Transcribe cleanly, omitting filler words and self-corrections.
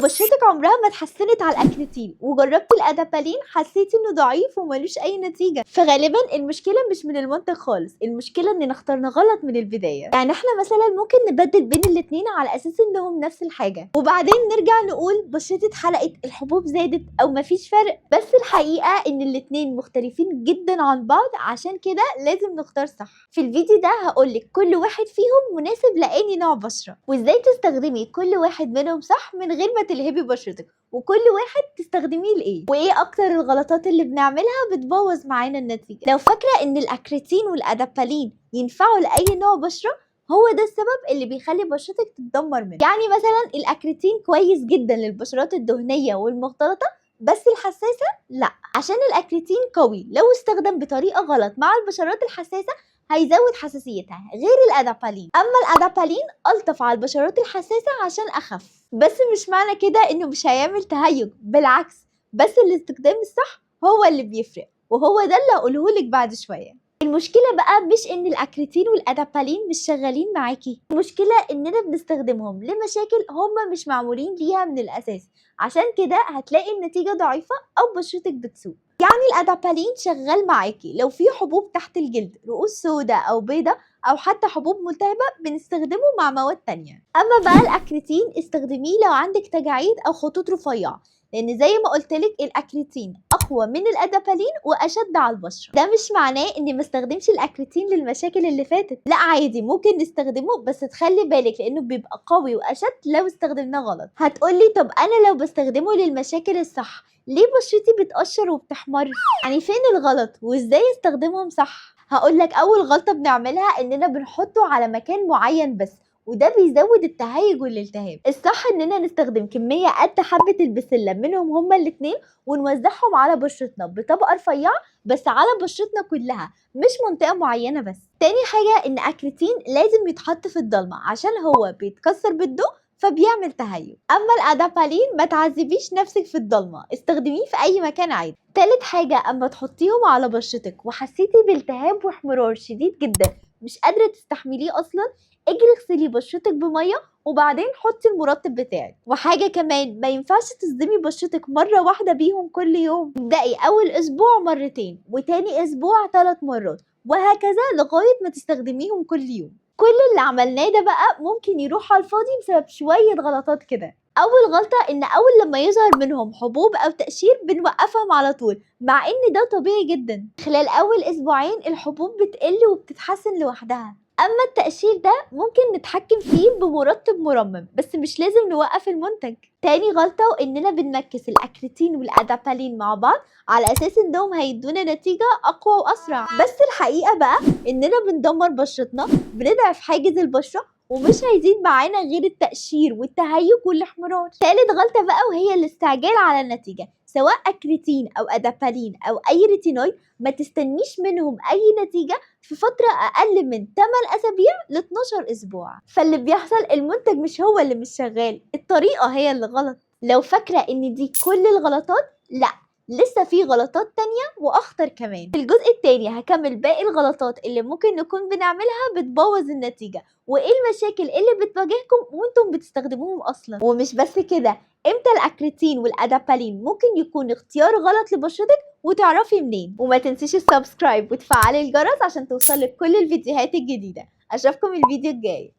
بشرتك عمرها ما اتحسنت على الاكريتين، وجربتي الادابالين حسيتي انه ضعيف وملوش اي نتيجة، فغالبا المشكلة مش من المنتج خالص، المشكلة اننا اخترنا غلط من البداية. يعني احنا مثلا ممكن نبدل بين الاتنين على اساس انهم نفس الحاجة، وبعدين نرجع نقول بشرتي اتحرقت، الحبوب زادت، او مفيش فرق، بس الحقيقة ان الاتنين مختلفين جدا عن بعض، عشان كده لازم نختار صح. في الفيديو ده هقولك كل واحد فيهم مناسب لأي نوع بشرة، وازاي تستخدمي كل واحد منهم صح من غير ما تلهبي بشرتك، وكل واحد تستخدميه لايه، وايه اكتر الغلطات اللي بنعملها بتبوظ معانا النتيجة. لو فاكرة ان الاكريتين والادابالين ينفعوا لاي نوع بشرة، هو ده السبب اللي بيخلي بشرتك تتدمر منه. يعني مثلا الاكريتين كويس جدا للبشرات الدهنية والمختلطة، بس الحساسة لا، عشان الاكريتين قوي لو استخدم بطريقة غلط مع البشرات الحساسة هيزود حساسيتها، غير الادابالين. اما الادابالين الطف على البشرات الحساسة عشان اخف، بس مش معنى كده انه مش هيعمل تهيج، بالعكس، بس الاستخدام الصح هو اللي بيفرق، وهو ده اللي هقولهولك بعد شوية. المشكلة بقى مش ان الاكريتين والادابالين مش شغالين معاكي، المشكلة اننا بنستخدمهم لمشاكل هم مش معمولين ليها من الاساس، عشان كده هتلاقي النتيجة ضعيفة او بشرتك بتسوء. يعني الادابالين شغال معاكي لو في حبوب تحت الجلد، رؤوس سوداء او بيضة، او حتى حبوب ملتهبة، بنستخدمه مع مواد تانية. اما بقى الاكريتين استخدميه لو عندك تجاعيد او خطوط رفيعة، لان زي ما قلتلك الاكريتين اقوى من الادابالين واشد على البشرة. ده مش معناه اني ما استخدمش الاكريتين للمشاكل اللي فاتت، لا عادي ممكن نستخدمه، بس تخلي بالك لانه بيبقى قوي واشد لو استخدمناه غلط. هتقولي طب انا لو بستخدمه للمشاكل الصح ليه بشرتي بتقشر وبتحمر؟ يعني فين الغلط وازاي استخدمهم صح؟ هقولك اول غلطة بنعملها اننا بنحطه على مكان معين بس، وده بيزود التهيج والالتهاب. الصح اننا نستخدم كمية قد حبة البسلة منهم هما الاتنين ونوزعهم على بشرتنا بطبقة رفيعة، بس على بشرتنا كلها مش منطقة معينة بس. تاني حاجة ان اكريتين لازم يتحط في الضلمة عشان هو بيتكسر بالضوء فبيعمل تهيج. اما الادابالين ما تعذبيش نفسك في الضلمة، استخدميه في اي مكان عادي. تالت حاجة اما تحطيهم على بشرتك وحسيتي بالتهاب واحمرار شديد جدا مش قادرة تستحمليه اصلا، اجري اغسلي بشرتك بمية وبعدين حطي المرطب بتاعك. وحاجة كمان ما ينفعش تصدمي بشرتك مرة واحدة بيهم كل يوم، ابدأي اول اسبوع مرتين وتاني اسبوع 3 مرات وهكذا لغاية ما تستخدميهم كل يوم. كل اللي عملناه ده بقى ممكن يروح على الفاضي بسبب شوية غلطات كده. أول غلطة إن أول لما يظهر منهم حبوب أو تقشير بنوقفهم على طول، مع إن ده طبيعي جدا. خلال أول أسبوعين الحبوب بتقل وبتتحسن لوحدها. أما التقشير ده ممكن نتحكم فيه بمرطب مرمم، بس مش لازم نوقف المنتج. تاني غلطة إننا بنمكس الأكريتين والأدابالين مع بعض على أساس إنهم هيدونا نتيجة أقوى وأسرع، بس الحقيقة بقى إننا بندمر بشرتنا، بنضعف حاجز البشرة، ومش هيزيد معانا غير التقشير والتهيج والاحمرار. تالت غلطة بقى وهي الاستعجال على النتيجة، سواء أكريتين أو أدابالين أو أي retinoid ما تستنيش منهم أي نتيجة في فترة أقل من 8 أسابيع ل 12 أسبوع. فاللي بيحصل المنتج مش هو اللي مش شغال، الطريقة هي اللي غلط. لو فاكرة إن دي كل الغلطات، لا، لسه في غلطات تانية وأخطر كمان. في الجزء التاني هكمل باقي الغلطات اللي ممكن نكون بنعملها بتبوظ النتيجة، وإيه المشاكل اللي بتواجهكم وانتم بتستخدموهم أصلا. ومش بس كده، امتى الأكريتين والأدابالين ممكن يكون اختيار غلط لبشرتك وتعرفي منين. وما تنسيش ال subscribe وتفعلي الجرس عشان توصلك كل الفيديوهات الجديدة. أشوفكم الفيديو الجاي.